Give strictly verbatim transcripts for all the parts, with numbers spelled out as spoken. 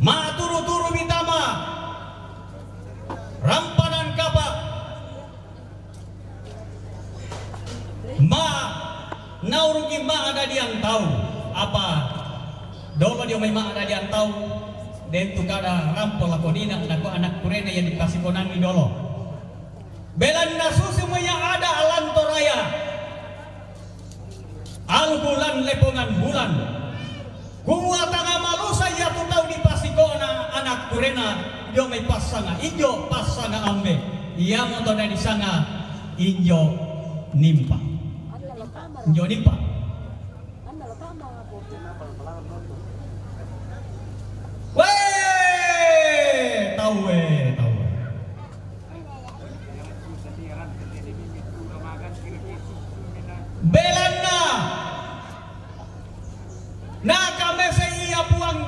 Maturu-turu mi tama rampanan kapa. Ma naurungi ma'adadian tau, apa dolo dio mai ma'adadian tau, den tu kada rampo lako nina nako anak kurena yang dipasikonanni dolo. Belanna susi mo ia ada alanto raya. Alku lan lepongan bulan. Kumua tanga malusa ia tu tau dipasikona anak kurena dio mai passanga injo passanga ambe. Iamoto na disanga injo nimpa. Injo nimpa. Weh, tau weh, tau weh. Belanna nakamese ia Puang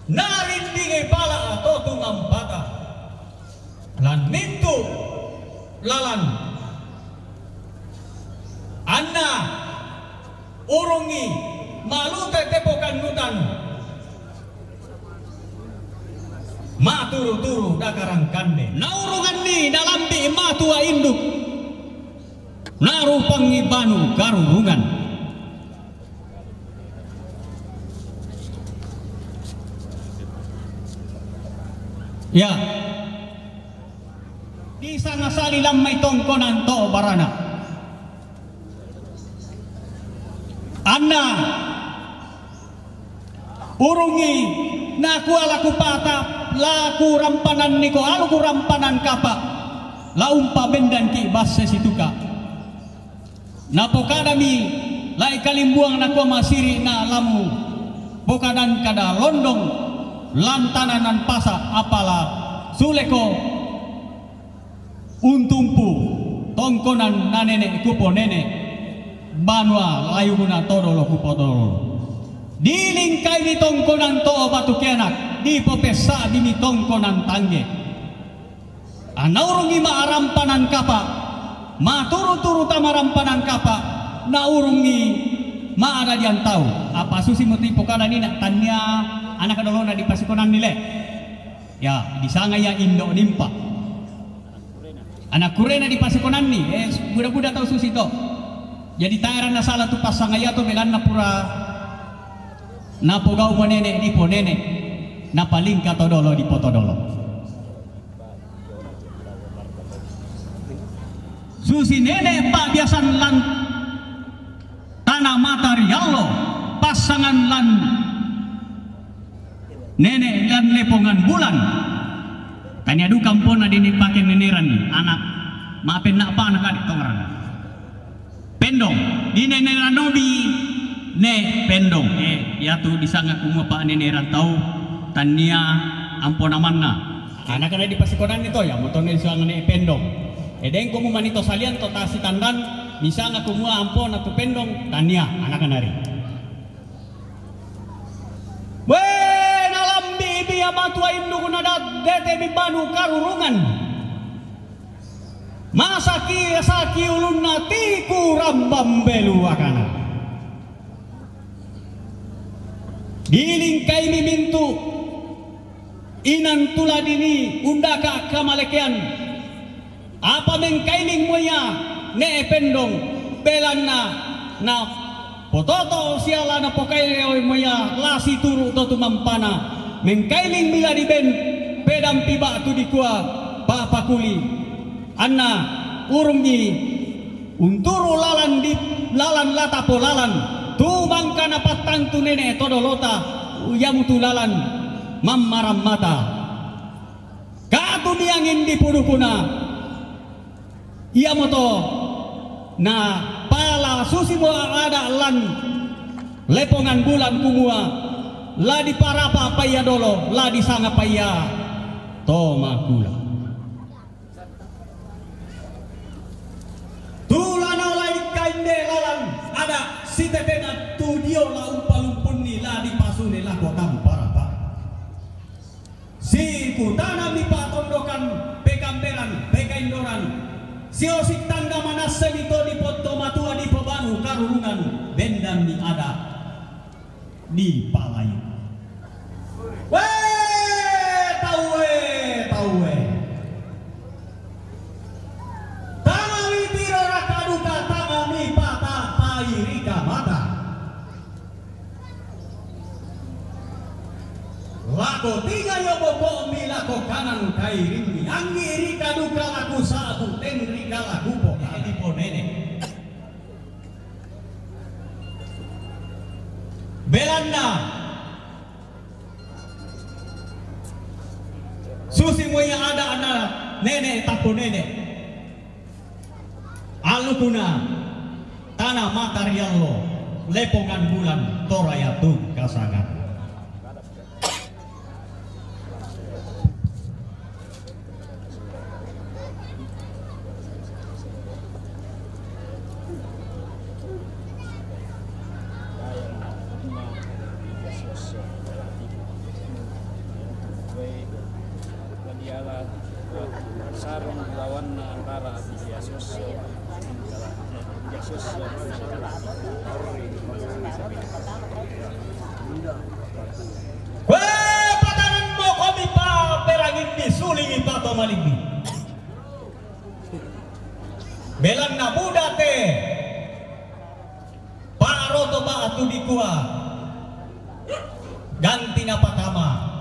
narindingi pala atau tungampata lan mintu lalan anna urungi malute tepokannutan. Maturu-turu dakarang kande. Naurunganni nalambi matua induk. Narupangi banu karurungan. Ya. Disanga sali lammai tongkonan to barana. Anna urungi nakua laku pata laku rampanan niko aluku rampanan kapa laumpa bendangki basse situka. Napokadami lai kalimbuang nakua masiri na lamu pokadan kada londong lantananan pasa apala suleko untumpu tongkonan nanene kupo nene banua layumuna todolo kupo todolo. Dilingkaimi tongkonan to batu kenak dipopessabimi tongkonan tangge. Anaurungi ma arampanan kapa, maturu-turu tama rampanan kapa, naurungi ma adadian tau. Apa susi muti pokana nina tania anak dolona dipasikonanni le. Ya, disanga ia indo nimpa. Anak kurena dipasikonanni, eh, buda-buda tau susi to. Jadi taera nasala tu passanga ia to belanna pura napogau mo nene dipo nene napalingka todolo dipo todolo. Susi nene pa'biasan lan tana mata riallo passangan lan nene lan lepongan bulan. Tania duka mpona dini pake neneran anak mapenna pana kadi tongrang. Pendong, di neneranobi ne pendong. Eh, iatu disanga kumua pa nenerantau tania ampona manna. Anakna dipasikonanni to, iamoto ne disanga ne pendong. Edengko mumani to salian to tasi tandan, disanga kumua ampona tu pendong tania anakna ri. Weh, nalambi bia matua indukna dat dete mi banu karurungan. Masaki saki ulunna tiku rambang belu akana. Dilingkaimi mintu inang tuladini undaka kamalekean. Apa mengkailing moya ne pendong belanna na pototo siala na pokaile moya lasi turu to tumampana. Mengkailing mila di ben pedampi batu dikua papakuli. Anna urungi unturu lalan di lalan latapo lalan tu mangkana pattang tu nene todolota iamutu lalan mammaram mata. Katumiangin dipudukuna iamoto na pala susimo ada lan lepongan bulan kumua la diparapa paia dolo la disanga paia to makula. Tulanao lai kainde lalan ada sitetena tu dio la umpalumpunni la dipasune lako tamparapa. Sikutanami patondokan pekamberan pekaindoran. Siosik tangga manassemi to dipotto matua dipobanu karurungan bendanni ada dipalayu. We Lako tinga yo boko'mi lako kanan kairimmi, anggi rika duka laku sa'bu, ten rika laku pokana. Dipo nene'. Belanna susi moi ada ana nene' tappo nene'. Allukuna tana mata riallo, lepongan bulan toraya tu kasangan. Sarong lawanna rara. Kue patanammo komi paperangimmi sulingi pato malingmi. Belanna buda te pa'roto ba'tu dikua ganti napatama.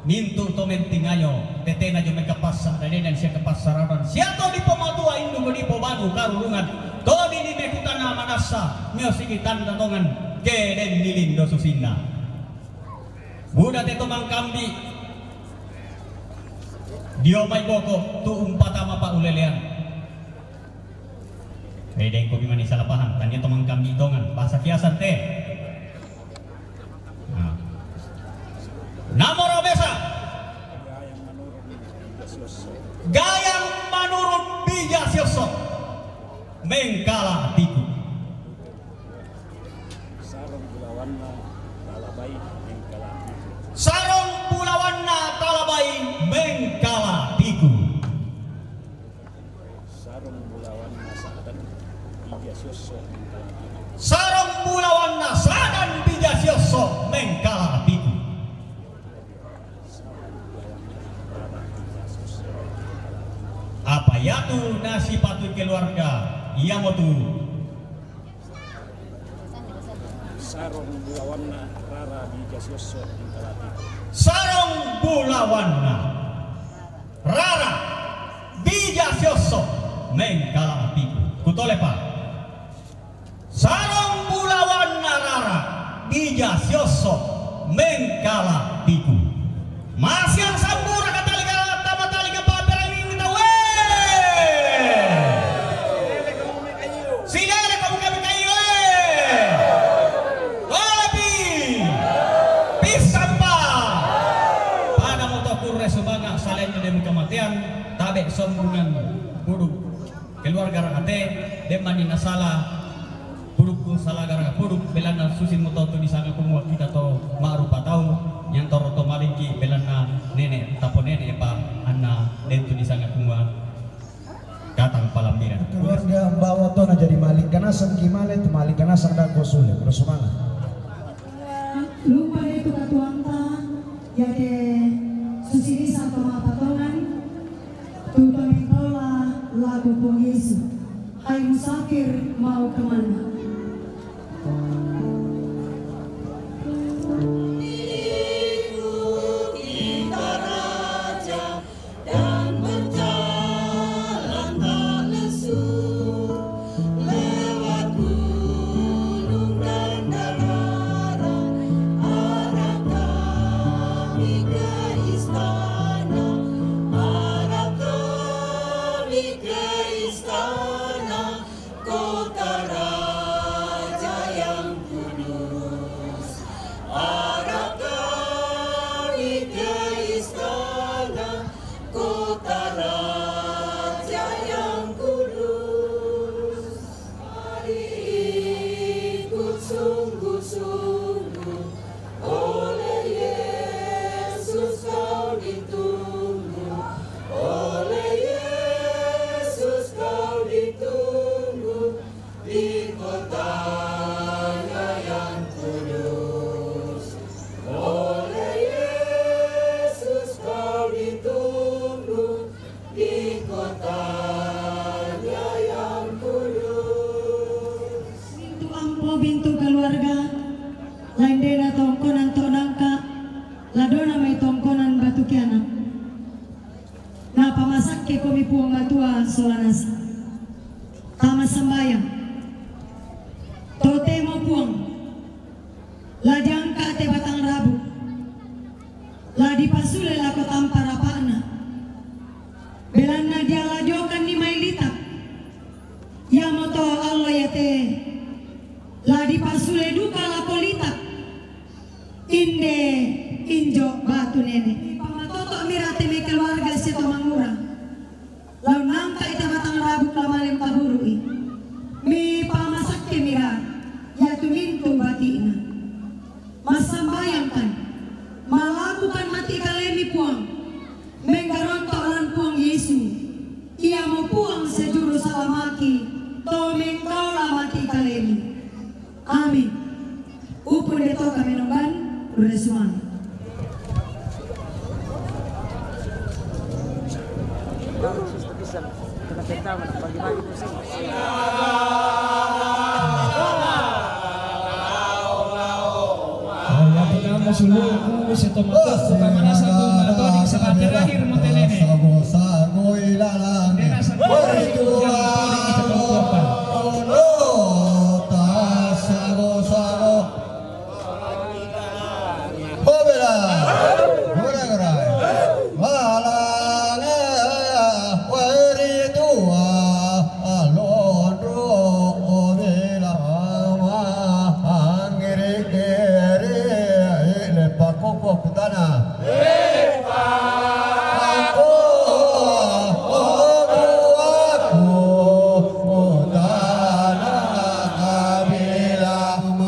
Mintu' to mentingayo, tetena jo mai kapassa, dadena sia kapassaranan, sia to dipomatua induko dipobanu karurungan, to dini mekutana manassa, miosiki tanda tongan, ke den nilindo susinna. Buda te to mangkambi dio mai boko tu umpatama pa'ulelean. Redeng kopi mani salah paham, tania to mangkambi tongan, bahasa kiasan te. Nah. Nomor obesa. Gayang manurut bija siosso mengkala tiku. Sarong bulawanna talabai mengkala tiku. Sarong bulawanna talabai mengkala tiku. Sarong bulawanna sadan bija siosso mengkala tiku. Sarong bulawanna sadan bija siosso mengkala tiku. Apa iatu nasipatu keluarga iamotu. Sarong bulawanna rara bija siosso mengkala tiku. Sarong bulawanna rara bija siosso mengkala tiku. Kutolepa. Sarong bulawanna rara bija siosso mengkala tiku. Masiang sambura katali kata matali ke paperangimmi tau. Silele kamu kami kayu. Tolepi. Pissampa. Pada moto kurre sumanga' salen demi kematian, tabe sombungan buduk. Keluarga rakate, de' mani nasala pudukku, sala garaka puduk, belanna susi muto tu disanga kumua kita to ma'rupa tau, yang toro to malingki belanna nene' tapo nene' pa anna den tu disanga kumua katang palambiran. Keluarga bawa to na jadi malik kanasang gimale tu malik kanasang dako sule, terus semangat. Lupa itu katuanta, yake susi bisa to ma'patongan, tu to mengkaula lagu Puang Yesu. Hai musafir, mau kemana? Puang matua sola nasa. Tama sambayang. Totemo Puang, la diangka' te batang rabuk, la dipasule lako tampa rapa'na. Belanna diala diokanni mai litak. Iamoto allo iate la dipasule duka lako litak. Inde injo batu nene. Mipamatoto'mi rate mai keluarga sia to mangura. Laung nangka ita batang rabuk la male mpaburu'i. Mipamasakkemi ra iatu mintu bati'na. Massambayangkan, malakukan mati kalemi Puang. Mengkaronto' lan Puang Yesu. Iamo Puang sejuru salamaki, to mengkaola mati kalemi. Amin. Upun detoka menomban, urresuang. Bagi-bagi pusing. Iya, pertama suluku, setomatis, pertama satu, atau di kesempatan terakhir, mau tenene. Dena satu, itu yang paling kita perempuan. Obela, gora-gora. Malange, weri tua, alondro, obela, mangere-gere, le pakoko kutana. Aku, aku, aku, kutana, kabila,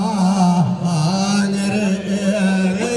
mangere-gere,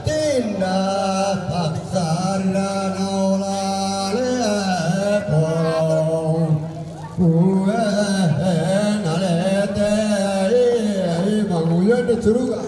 Tindak paksarina naolale poro. Kue nalete i manguyon di suruga.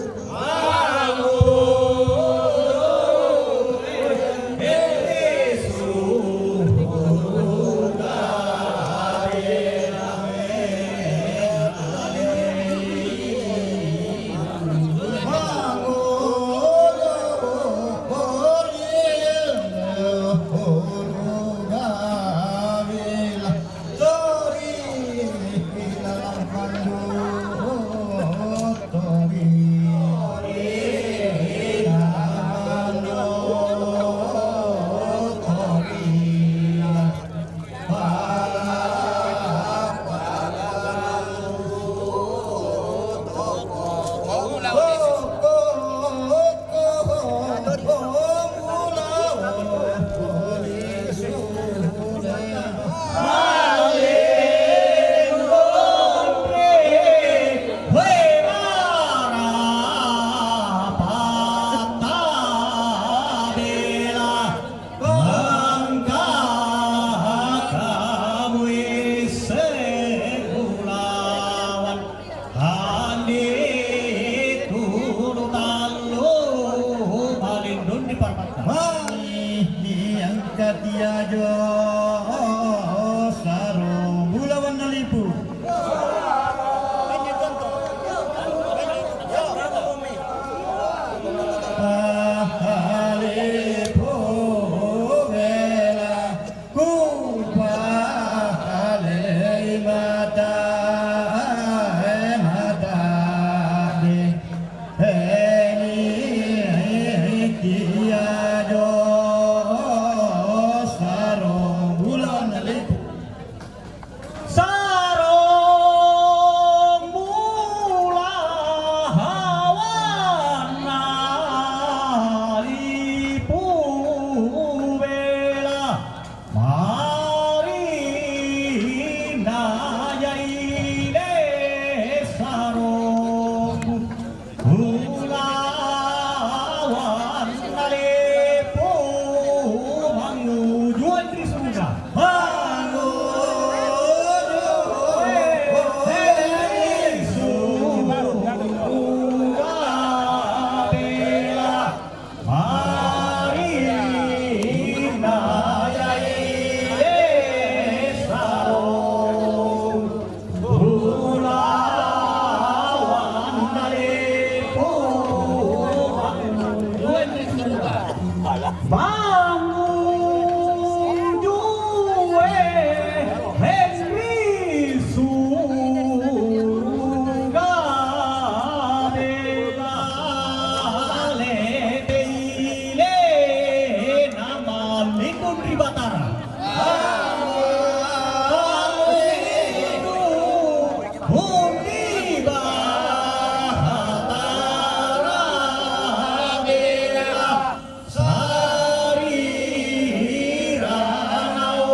Engka kamu isse ulawang, andi tulu tallu palindung di parpakka. Mani engka tiajo saro bulawanna lipu. Pahalipung bela kupahalei mata, mata di heni kiajo saro. Bangun due Henry Surga Bela Lete Ile Nama Lindung di Batara. Haleluya. Undi Batara Bela Sari Ranau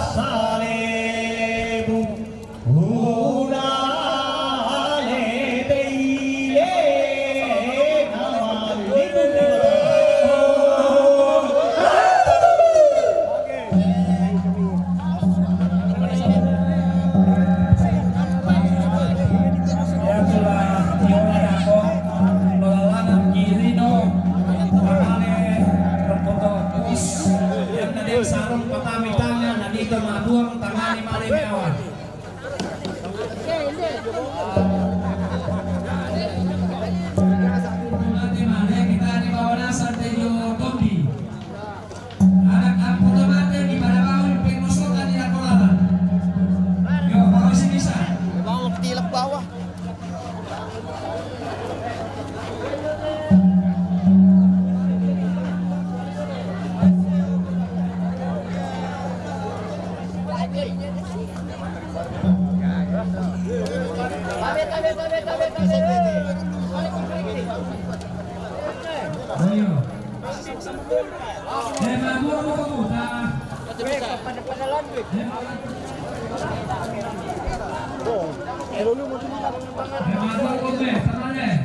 Asalebu Una Lete Ile Nama Libu. Sarung patami tangan, na dito mabuang tangani mali mewa. Mate male kita di bawah nasar tejo tombi. Anak amputo mate di Balabaw, di Penusukan, di Lakolala. Yo, bawah sini sa. Bawah tilak bawah. Ayo. Eh, ma dua mo kabuta. Eh, ma dua mo kabuta, eh.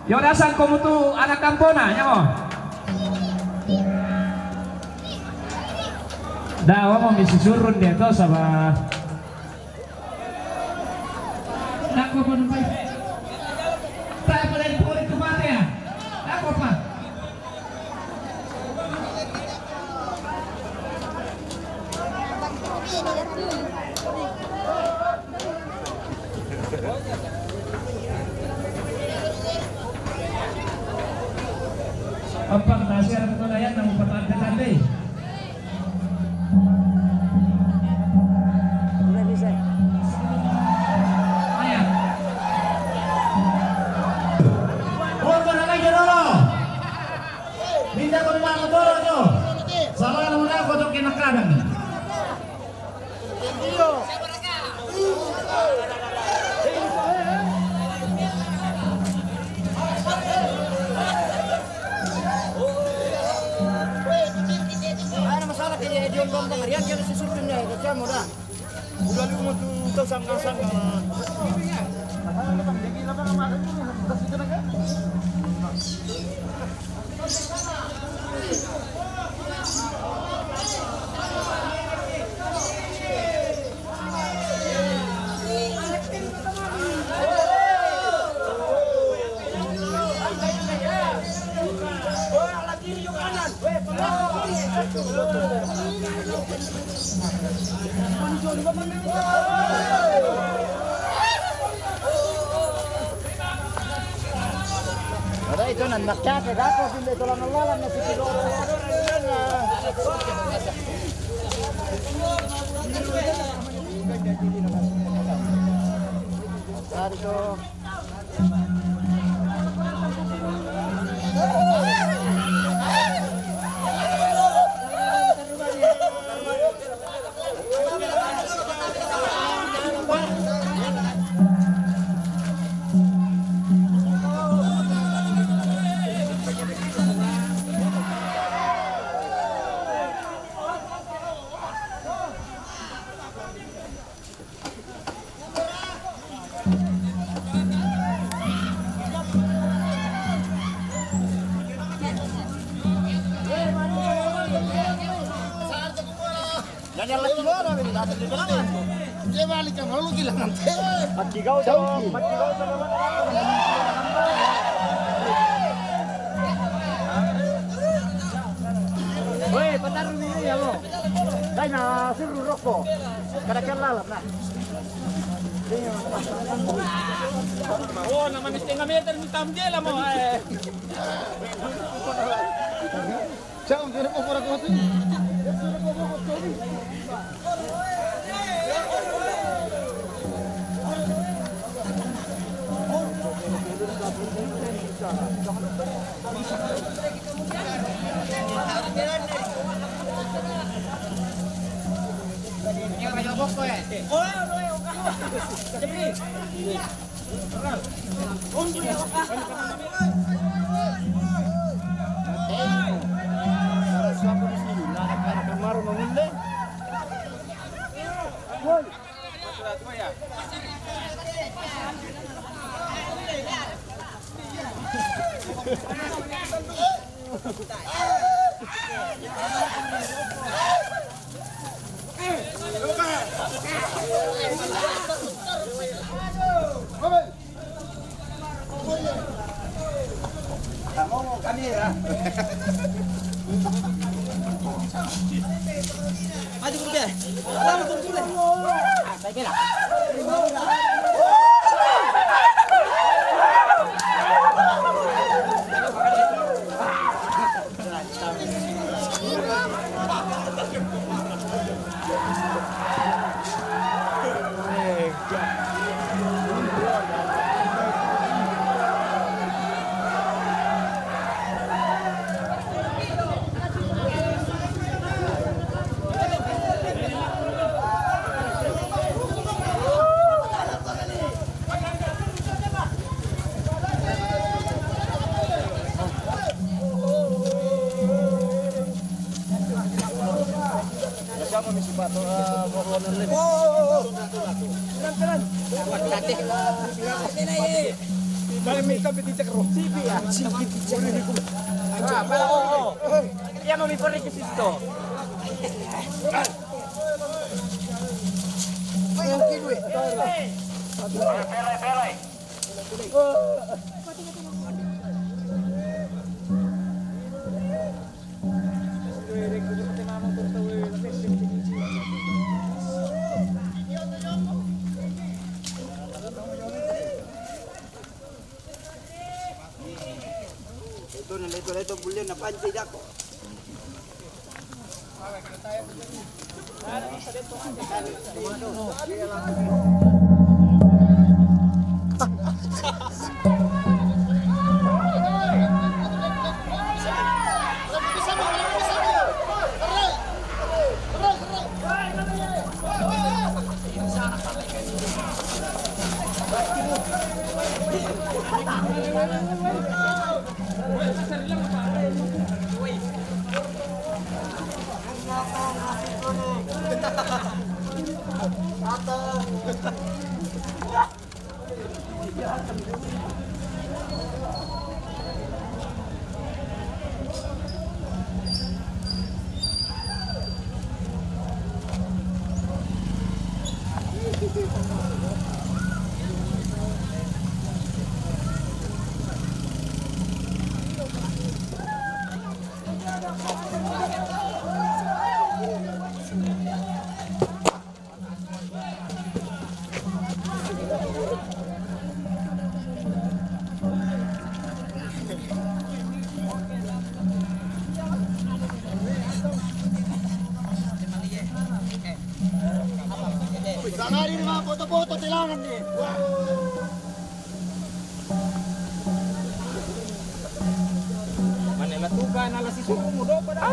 Yo, dasan komu tu anak kampona, nyamo. Da, wamo mi susurun dia to, saba. Nako pun pai. Tak boleh dipukul itu mati ya. Nako pa. Apa kata siapa tu layan nama patah tadi? Minta ko ni mama toro to. Salah na muna ko to kinakadang. Ano masalah kaya John Bang Tangarian, kaya susurun na, kaya mo da. Udah lu mau tuh, tuh sangka-sangka. Ada itu nan nakcate dako sinde tolan lalan na siki loro. Dari to. Dia balik sama lu, gila, nanti. Mati kau, Cok. Mati kau, Cok. Woi, patar ini ya lo. Dai na suruh rokok. Kada kenal lah, nah. Oh, nama ni setengah meter ni tam dia lah mau, eh. Ciao, non ho ancora fatto. Iya, mau mi pergi ke situ. Ito na, ito, ito, bulyan na panty dako. Sanari ni mga poto-poto, tilangan ni. Manela tuka na la si suku mo do pa da.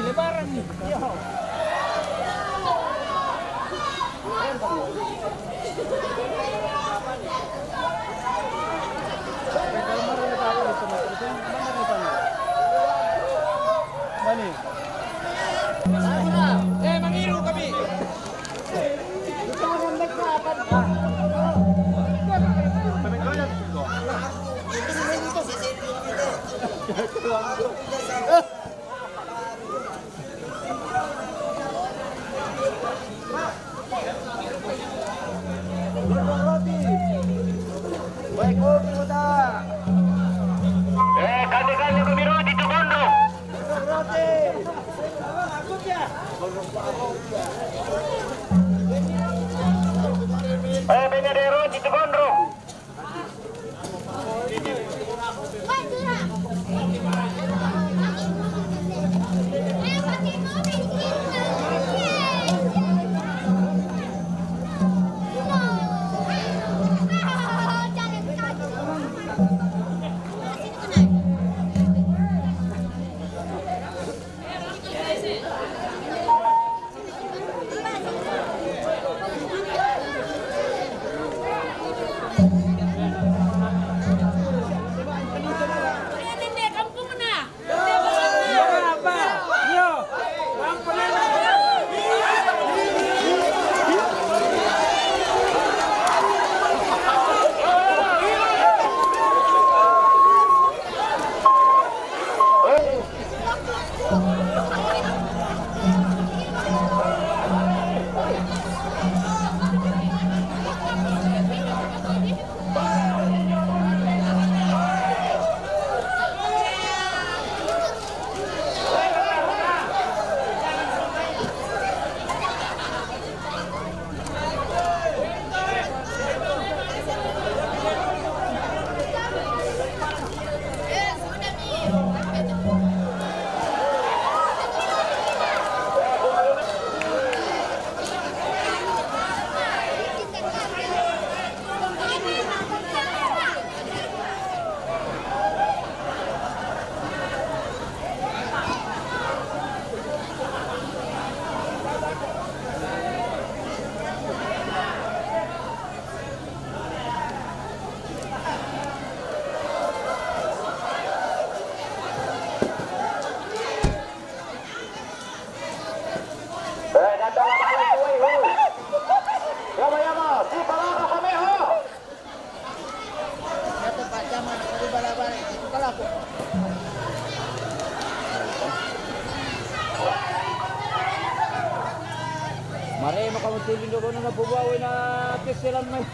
Lebaran nih. Bani. Eh, mangiru kami. Eh, kande-kande kami roti tu gondrong. Eh, benya de roti tu gondrong. Mare mo kamu tulin do bono na pubawe na keselan mai.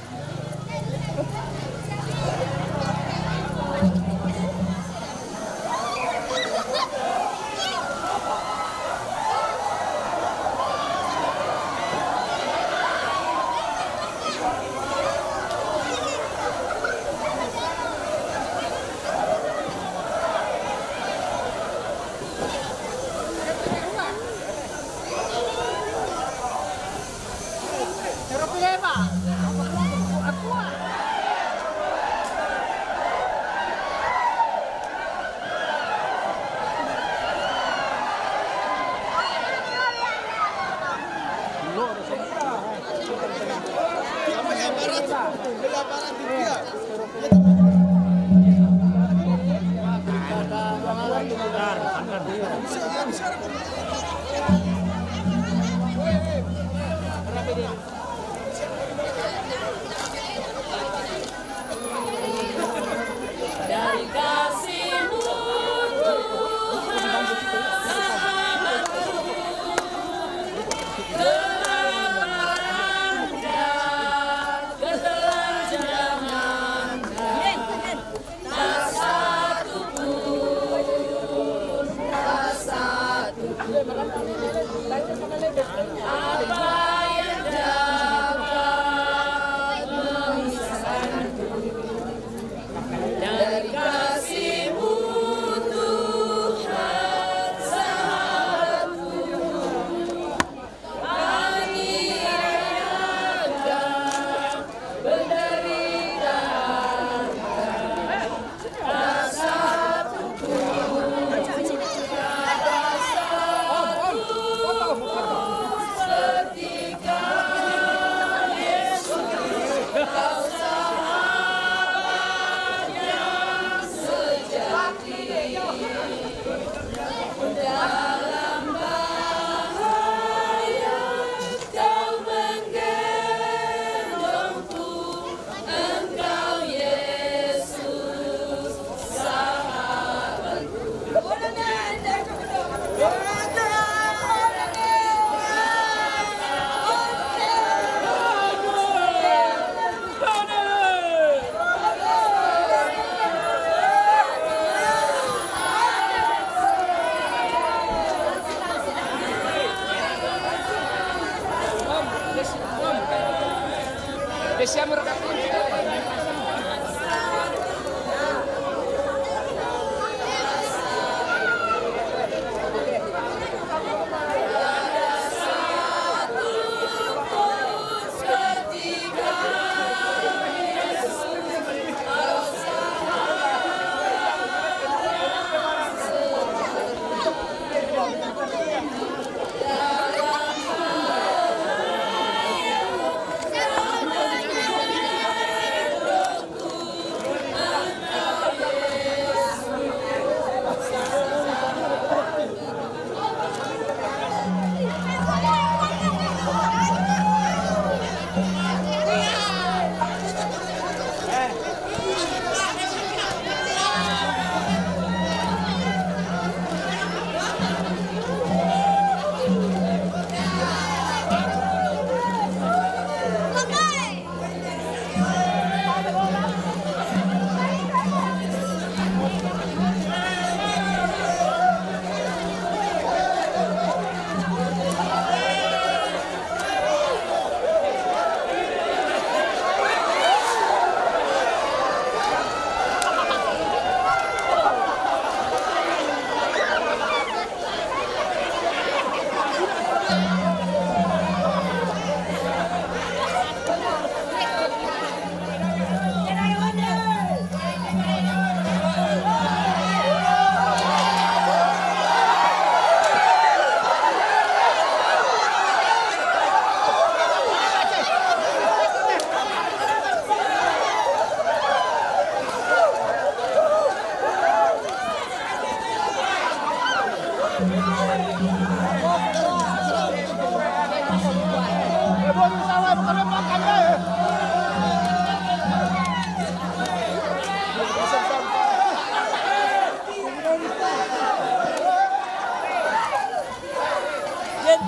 Gente,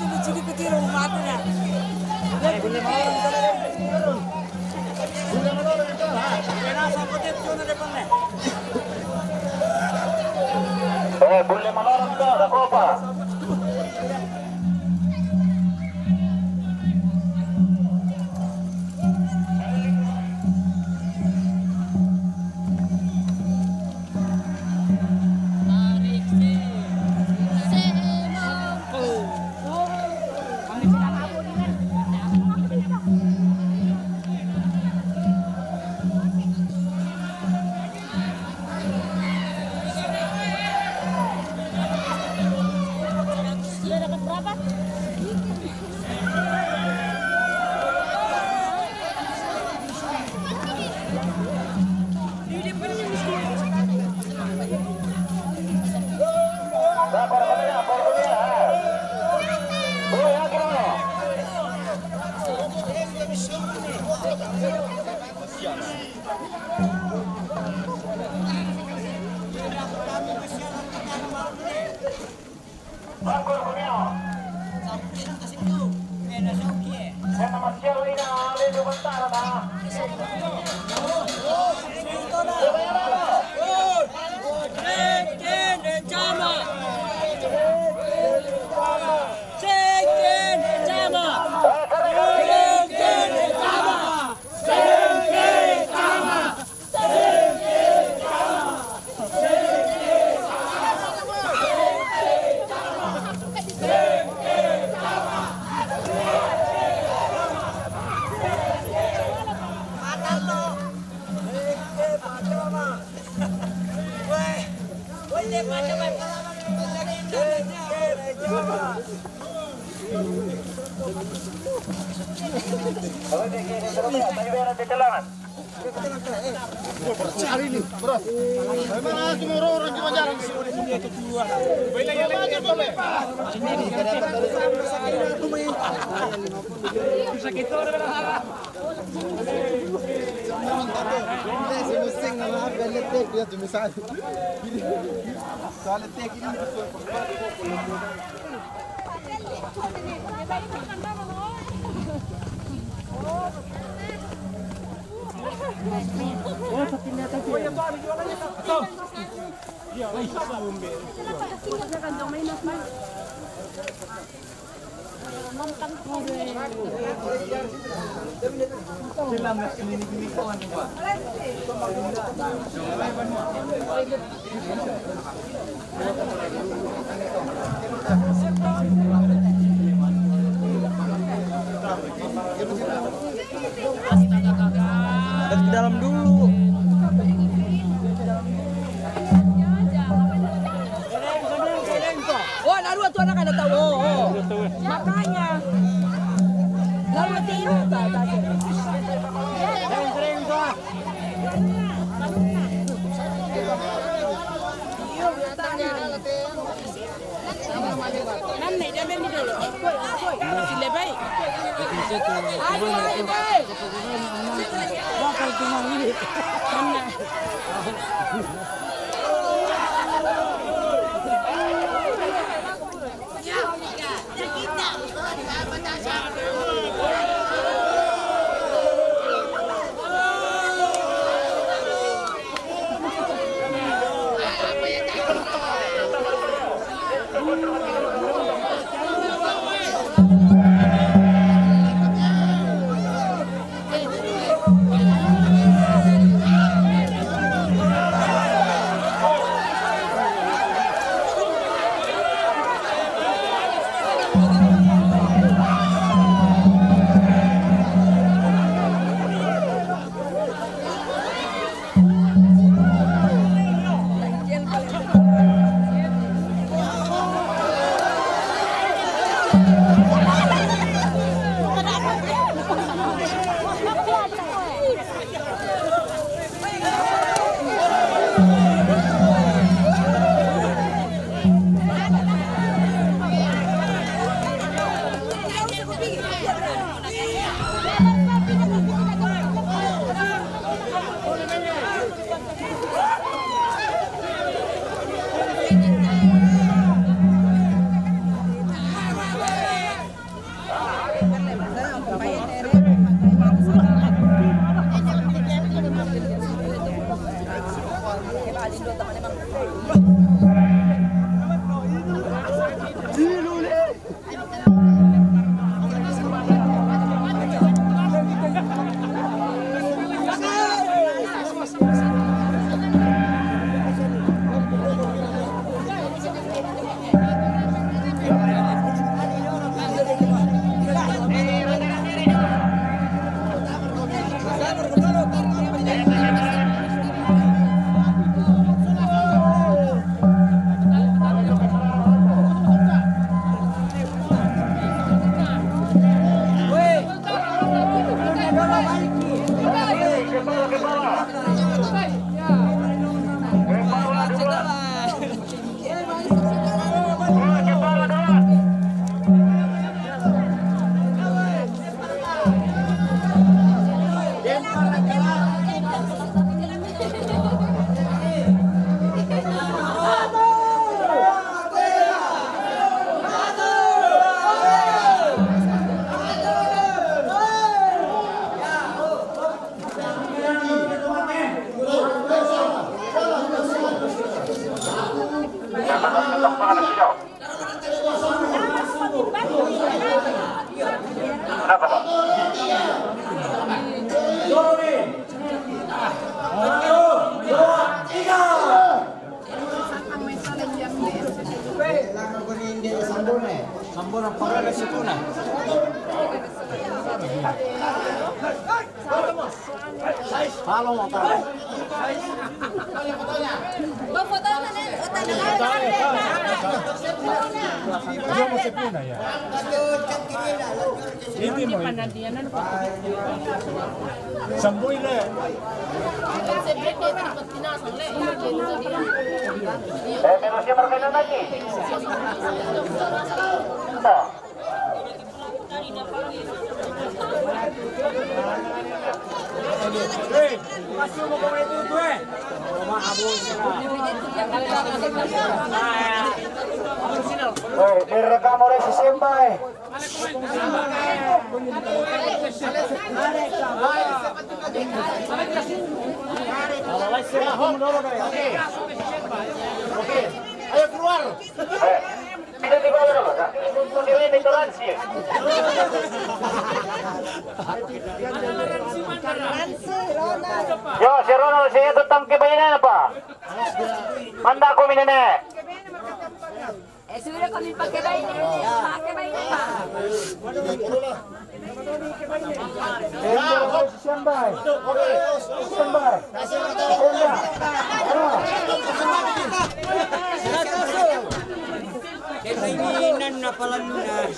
lu cili kecil rumah tuh, nah. Eh, bulle malorong to, da kopa. Sudah dapat berapa? Harus ke dalam dulu. Oh, naruh tuh anak ada tahu. Oh, oh. Makanya. Naruh tuh. Nanne, dia main di dulu. Sile bai. Ayo, ayo, ayo. Nanne. Kenapa, Pak? Satu, dua, tiga. Sambona, parada situna. Halo, mau tahu? Mau foto mana? Dia mau sepuna ya. Ini mau ini. Sambui le. Eh, menunya permainan lagi. Nah. Eh, direkam oleh si Sembai. Oke. Oke. Ayo keluar. Eh. Kita di bawah dulu, Kak. Ini toleransi. Yo, si Ronald, saya tetang ke bayi apa? Manda ko minene. Eh, sudah kami pakai bayi ini, pakai bayi ini, Pak. Standby. Standby. Standby. Kaibigan na pala muna.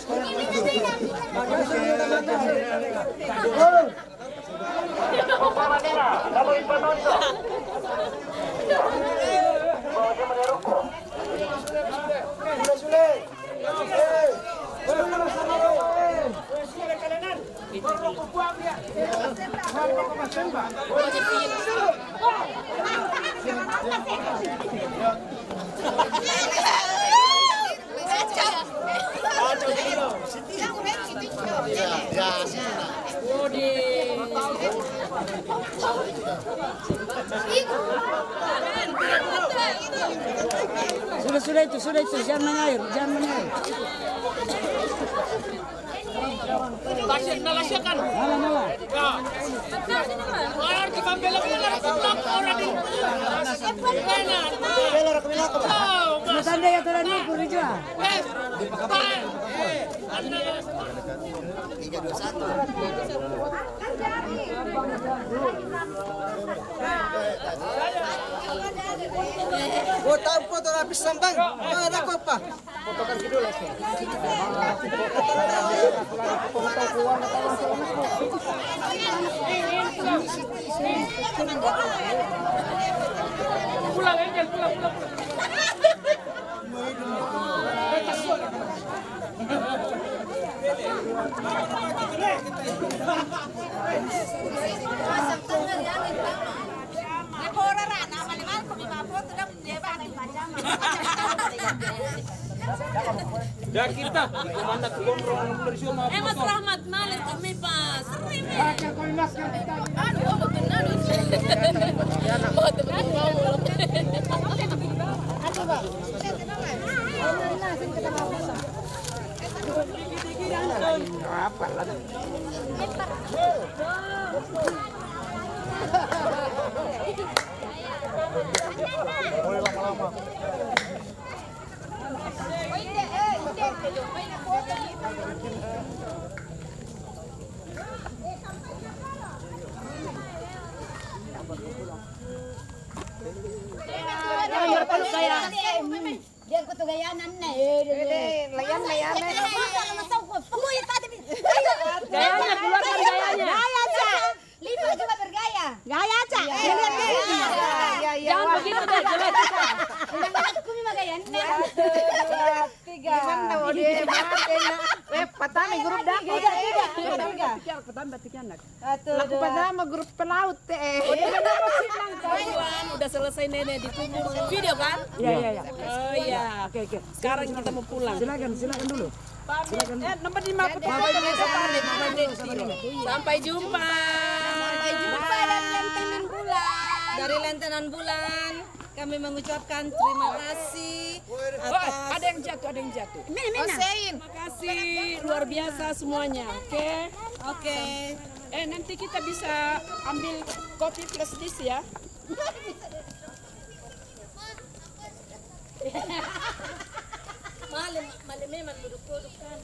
Sudah, sudah itu, sudah itu, jangan mengair, jangan mengair. Nala, nala. Matanda ya, turun ni, kurang jua. Tiga, dua, satu. Oh, tahu foto habis sambang. Oh, ada apa? Pulang, Angel, pulang, pulang, pulang. Ya kita, komandan kontrol dari semua. Eh, Mas Rahmat, malah kami pas. Sering, eh. Aduh, betul, aduh. Oh, teman-teman mau. Apa lagi? Dia kutu gaya nan na, eh, dia. Layan, layan, eh. Pokoknya tadi. Ayo. Gayanya, keluarkan gayanya. Gaya, Cak. Lima juga bergaya. Gaya, Cak. Iya. Iya, iya, iya. Jangan begitu deh, jelek, Cak. Udah, aku memang gaya nan. Dua, tiga. Gimana, Ode? Maaf, enak. Eh, patah nih, grup dah. Tiga, tiga, tiga. Patah, patah, anak. Satu, dua. Laku pertama grup pelaut, eh. Oh, dia kan masih nangkap. Tuan, udah selesai nenek dikubur. Video kan? Iya, iya, iya. Oh, iya. Oke, oke. Sekarang kita mau pulang. Silakan, silakan dulu. Silakan. Eh, nomor lima puluh. Bapak Ibu, sabar deh, Bapak Ibu, sabar dulu. Sampai jumpa. Sampai jumpa dari Lentenan Bulan. Dari Lentenan Bulan. Kami mengucapkan terima kasih Oh, atas ada yang jatuh, ada yang jatuh. Mena, mena. Hussein. Terima kasih, luar biasa semuanya. Oke. Oke. Eh, nanti kita bisa ambil kopi plus this ya. Mali, mali memang duduk-duduk kan.